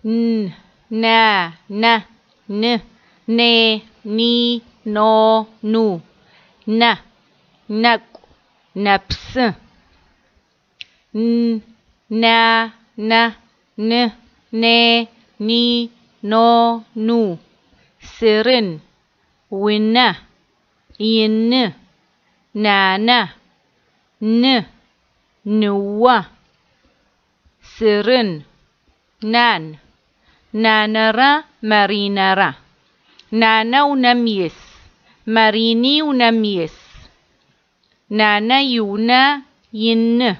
Н, на, нэ, ны, не, ни, но, ну. Нэ, нэкӏу, нэпсы. Н, на, нэ, ны, не, ни, но, ну. Сырын, унэ, ины, нанэ, ны, ныо. Сырын, нан, нанэрэ Маринэрэ. Нанэ унэм ис, Марини унэм ис. Нанэ иунэ ины,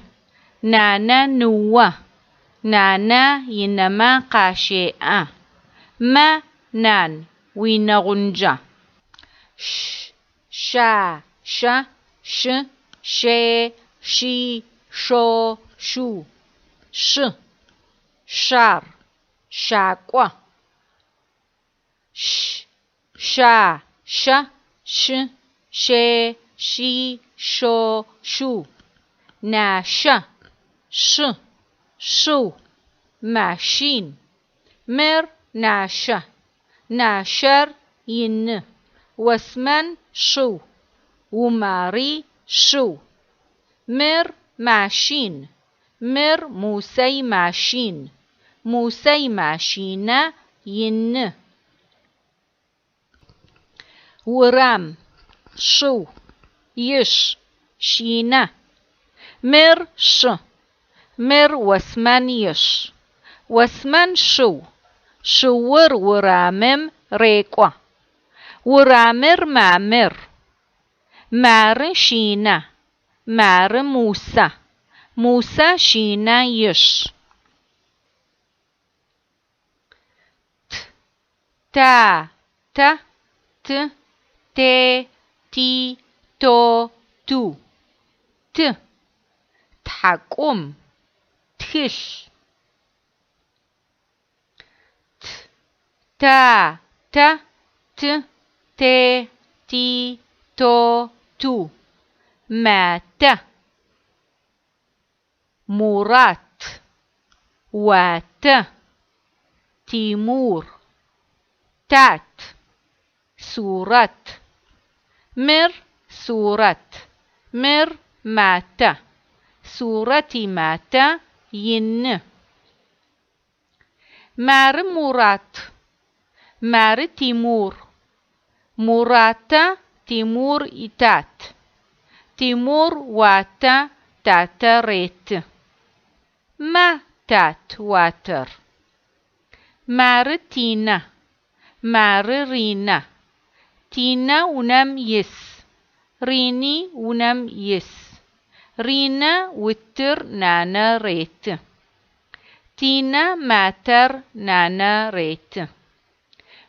нанэ ныо, нанэ инэмэ къащеӏэ. Мэ, нан, уинэгъунджэ. Ш, ша, шэ, шы, ше, ши, шо, шу. Шы, шар, шакӏо. Ш, ша, шэ, шы, ше, ши, шо, шу. Нашэ, шы, шыу, машин. Мыр нашэ. Нашэр ины. Осмэн шыу. Умари шыу. Мыр машин. Мыр Мусэ имашин. Мусэ имашинэ ины. Урам, шыу, иш, щинэ. Мыр шы. Мыр Осмэн иш. Осмэн шыу. Шыур урамым рекӏо. Урамыр мамыр. Мары щинэ. Мары Мусэ. Мусэ щинэ иш. Т, та, тэ, ты, те, ти, то, ту. Ты, тхьакӏум, тхылъ. Т, та, тэ, ты, те, ти, то, ту. Матэ. Мурат, уатэ, Тимур, тат, сурэт. Мыр сурэт, мыр матэ. Сурэт иматэ ины. Мары Мурат, мары Тимур. Муратэ Тимур итат. Тимур уатэ татэ реты. Ма, тат, уатэр. Мары Тинэ, мары Ринэ. Тинэ унэм ис, Рини унэм ис. Ринэ утыр нанэ реты. Тинэ матэр нанэ реты.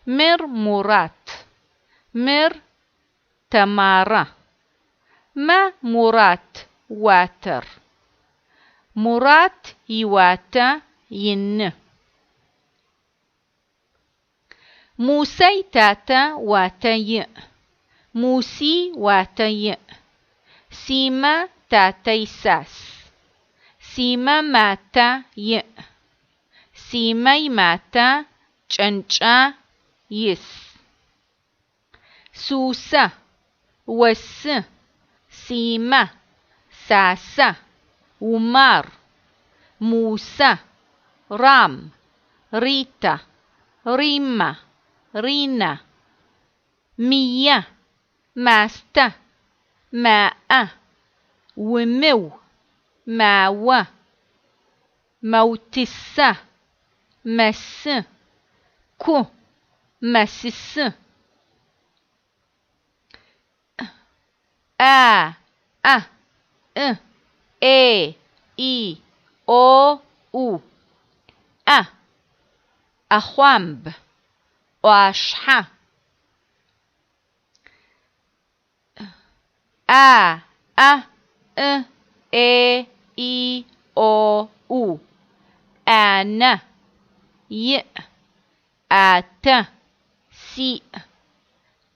Мыр Мурат, мыр Тэмарэ. Мэ, Мурат, уатэр. Мурат иуатэ ины. Мусэ итатэ уатэ иӏ. Муси уатэ иӏ. Симэ татэ исас. Симэ матэ иӏ. Симэ иматэ кӏэнкӏэ ис. Сусэ, осы, Симэ, Сасэ, Умар, Мусэ, Рам, Ритэ, Риммэ, Ринэ, Мие, мастэ, маӏэ, умыу, мао, мэутысэ, мэсы, ку, мэсысы. А, э, ы, э, и, о, у. ӏэ, ӏэхъуамб, ӏуашъхьэ. А, э, ы, э, и, о, у. Ӏанэ, иӏ, ӏатэ, сиӏ.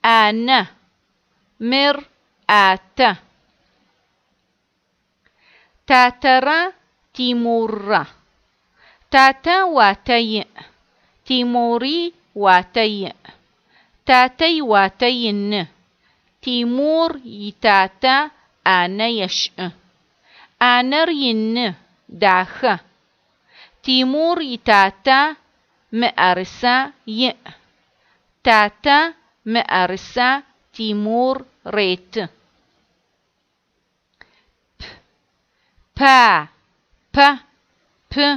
ӏанэ, мыр ӏатэ. Татэрэ Тимуррэ. Татэ уатэ иӏ. Тимури уатэ иӏ. Татэ иуатэ ины. Тимур итатэ ӏанэ ешӏы. ӏанэр ины, дахэ. Тимур итатэ мыӏэрысэ иӏ. Татэ мыӏэрысэ Тимур реты. П, па, пэ, пы,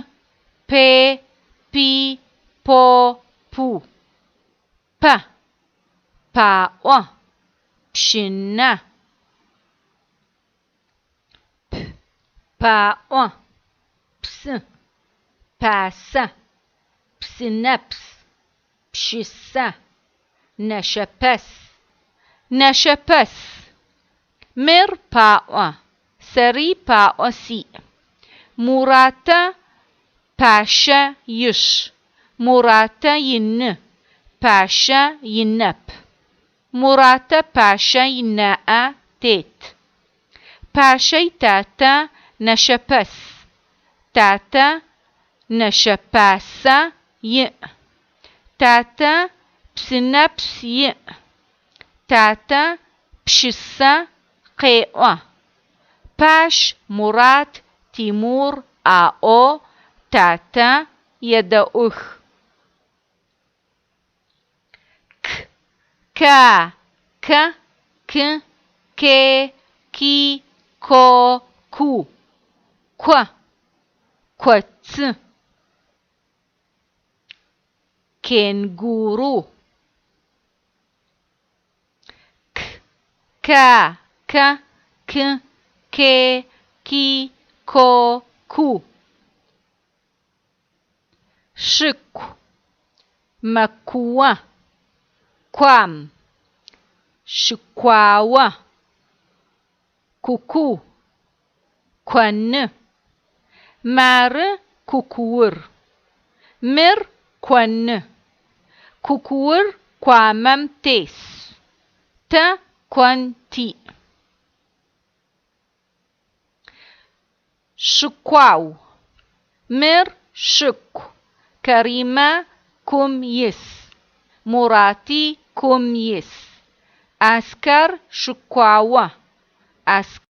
пе, пи, по, пу. Пэ, паӏо, пщынэ. П, паӏо, псы, пасэ, псынэпс, пшысэ, нэшэпэс. Нэшэпэс. Мыр паӏо, сэри паӏо сиӏ. Муратэ пащэ иш. Муратэ ины, пащэ инэп. Муратэ пащэ ынаӏэ тет. Пащэ итатэ нэшэпэс. Татэ нэшэпасэ иӏ. Татэ псынэпс иӏ. Татэ пшысэ къеӏо. Пащ, Мурат, Тимур аӏо, татэ едэӏух. К, ка, кэ, кы, ке, ки, ко, ку. Ко, коцы. Кенгуру. К, ка, кэ, кы, ке, ки, ко, ку. Шыку, мэкуо, куам, шыкуао, куку, коны. Мары кукуур. Мыр коны. Кукуур куамэм тес. Тэ кон тиӏ. Шыкуау. Мыр шыку. Каримэ кум ис. Мурати кум ис. Аскэр шыкуао. Аскэр.